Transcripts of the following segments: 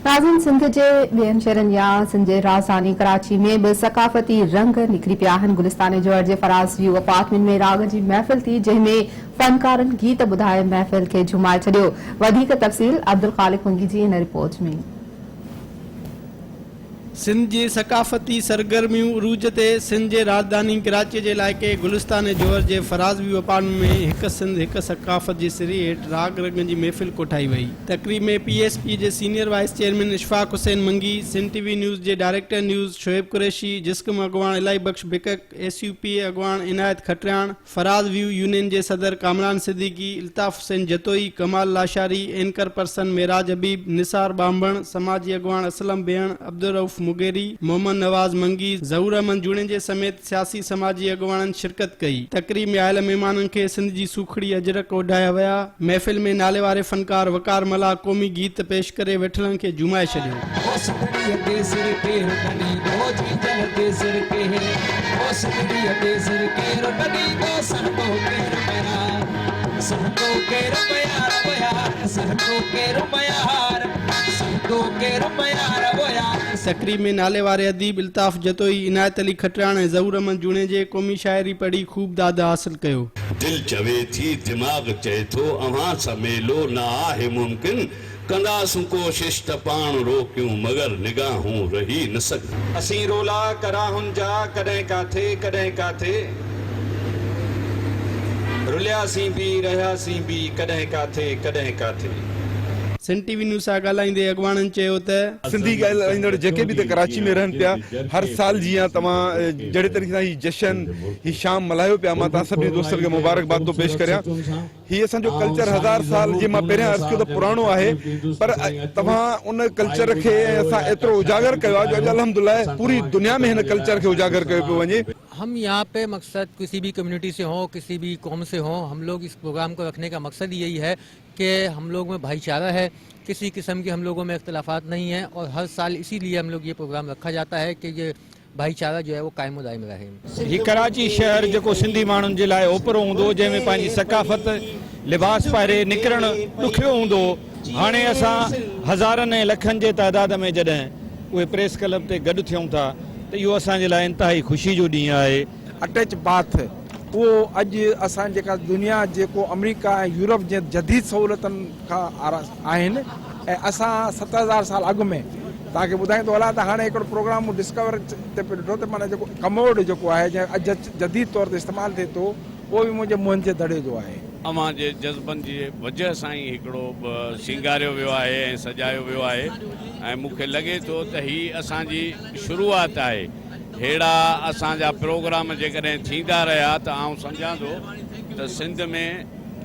ناظرين سنڌ جي ٻين شهرن جيان سنڌ جي راڄڌاني ڪراچي ۾ به ثقافتي رنگ نکري پيا آهن. گلستان جوهر جي فراز ويو اپارٽمينٽ ۾ راڳ جي محفل ٿي جنهن ۾ فنڪارن گيت ٻڌائي محفل کي جهومائي ڇڏيو. وڌيڪ تفصيل عبدالخالق منگي جي هن رپورٽ ۾. سنڌ جي ثقافتي سرگرميون عروج تي، سنڌ جي راڄڌاني ڪراچي جي علائقي گلستان جوهر جي فراز ويو اپارٽمينٽ ۾ هڪ سنڌ هڪ ثقافت جي سري هيٺ راڳ رنگ جي محفل ڪوٺائي وئي. تقريب ۾ پي ايس پي جي senior vice chairman Ashfaq Hussain Mangi, Sindh T V news جي ڊائريڪٽر نيوز شعيب قريشي، جسقم اڳواڻ Elahi Bakhsh Bikak, S U P اڳواڻ عنايت کٽرياڻ، فراز ويو يونين جي صدر ڪامران صديقي، الطاف حسين جتوئي، ڪمال لاشاري، اينڪر پرسن معراج حبيب، نثار ٻانڀڻ، سماجي اڳواڻ اسلم بيهڻ، عبدالرئوف مغيري، محمد نواز منگي، ظهور احمد جوڻيجي سميت سياسي سماجي اڳواڻن شرڪت ڪئي. تقريب ۾ آيل مهمانن کي سنڌ جي سوکڙي اجرڪ اوڍايا ويا. محفل ۾ ناليواري فنڪار وقار ملاح قومي گيت پيش ڪري ويٺلن کي جهومائي ڇڏيو. تقريب ۾ ناليواري اديب الطاف جتوئي، عنايت علي کٽراڻ ۽ ظهور احمد جوڻيجي قومي شاعري پڙهي خوب داد حاصل ڪيو. دل چوي ٿي، دماغ چئي ٿو، اوهان سان ميلو نه آهي ممڪن، ڪنداسون ڪوشش ته پاڻ روڪيون، مگر نگاهون رهي نه سگهن. اسين رولا ڪراهن جا ڪڏهن ڪاٿي ڪڏهن ڪاٿي، رلياسين به رهياسين به ڪڏهن ڪاٿي ڪڏهن ڪاٿي. سنڌ ٽي وي نيوز سان ڳالهائيندي اڳواڻن چيو ته. سنڌي ڳالهائيندڙ جيڪي به هتي ڪراچي ۾ رهن پيا هر سال جيان توهان جهڙي طريقي سان هي جشن هي شام ملهايو پيا مان توهان سڀني دوستن کي مبارڪباد ٿو پيش ڪريان هي اسان جو ڪلچر هزار سال جيئن مان پهريان عرض ڪيو ته پراڻو آهي پر توهان ان ڪلچر کي ۽ اسان ايترو اجاگر ڪيو آهي جو اڄ الحمدلله پوري دنيا ۾ هن ڪلچر کي اجاگر ڪيو پيو وڃي. هم يهان پي مقصد ڪسي بي ڪميونٽي سي هون ڪسي بي قوم سي هون هم لوگ اس پروگرام کو رکني کا مقصد يهي هي ڪه هم لوگ مين ڀائي چاره هي ڪسي قسم ڪي هم لوگون مين اختلافات نهين هي اور هر سال اسي ليي هم لوگ يه پروگرام رکا جاتا هي ڪه يه ڀائي چاره جو هي وو قائم و دائم رهي. هي ڪراچي شهر جيڪو سنڌي ماڻهن جي لاء اوپرو هوندو هو جنهن ۾ پنهنجي ثقافت، لباس پهري نڪرڻ ڏکيو هوندو هو هاڻي اسان هزارن ۽ لکن جي تعداد ۾ جڏهن اهي پريس ڪلب تي گڏ ٿيون ٿا ته اهو اسان جي لاء انتهائي خوشي جو ڏينهن آهي. اٽيچ باٿ اهو اڄ اسان جيڪا دنيا جيڪو آمريڪا ۽ يورپ جي جديد سهولتن کان آهن ۽ اسان 7000 سال اڳ ۾ توهان کي ٻڌائيندو هلان ته هاڻي هڪڙو پروگرام مون ڊسڪور تي پئي ڏٺو ته معنيٰ جيڪو ڪموڊ جيڪو آهي جنهن اڄ جديد طور تي استعمال ٿئي ٿو اهو به منهنجي موهن جي دڙي جو آهي. اوهان جي جذبن جي وجهه سان ئي هڪڙو سينگاريو ويو آهي ۽ سجايو ويو آهي ۽ مون کي لڳي ٿو ته هي اسان جي شروعات آهي. ههڙا اسان جا پروگرام جيڪڏهن ٿيندا رهيا ته آئون سمجهان ٿو ته سنڌ ۾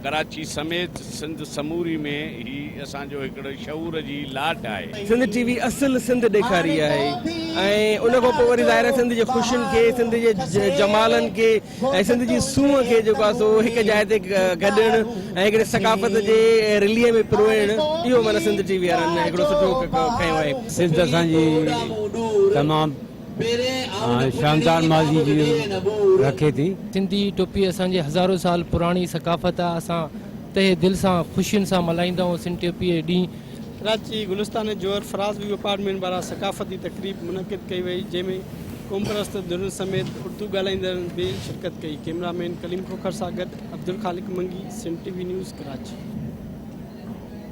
ڪراچي سميت سنڌ سموري ۾ هي اسان جو هڪڙو شعور جي لاٽ آهي. سنڌ ٽي وي اصل سنڌ ڏيکاري آهي ۽ ان کان پوء وري ظاهر آهي سنڌ جي خوشين کي سنڌ جي جمالن کي ۽ سنڌ جي سونهن کي جيڪو آهي سو هڪ جاء تي گڏڻ ۽ هڪڙي ثقافت جي رلي ۾ پروئڻ اهو معنيٰ سنڌ ٽي وي وارن هڪڙو سٺو کنيو آهي. سنڌ اسان جي تمام شاندار ماضي جي رکي ٿي. سنڌي ٽوپي اسان جي هزارون سال پراڻي ثقافت آهي اسان تهه دل سان خوشين سان ملهائيندا آهيون سنڌ ٽوپي جو ڏينهن. ڪراچي، گلستان جوهر فراز ويو اپارٽمينٽ وارا ثقافتي تقريب منعقد ڪئي وئي جنهن ۾ قومپرست ڌرين سميت اردو ڳالهائيندڙن به شرڪت ڪئي ڪئميرا مين ڪليم کوکر سان گڏ Abdulkhaliq Mangi, Sindh T V news, Karachi.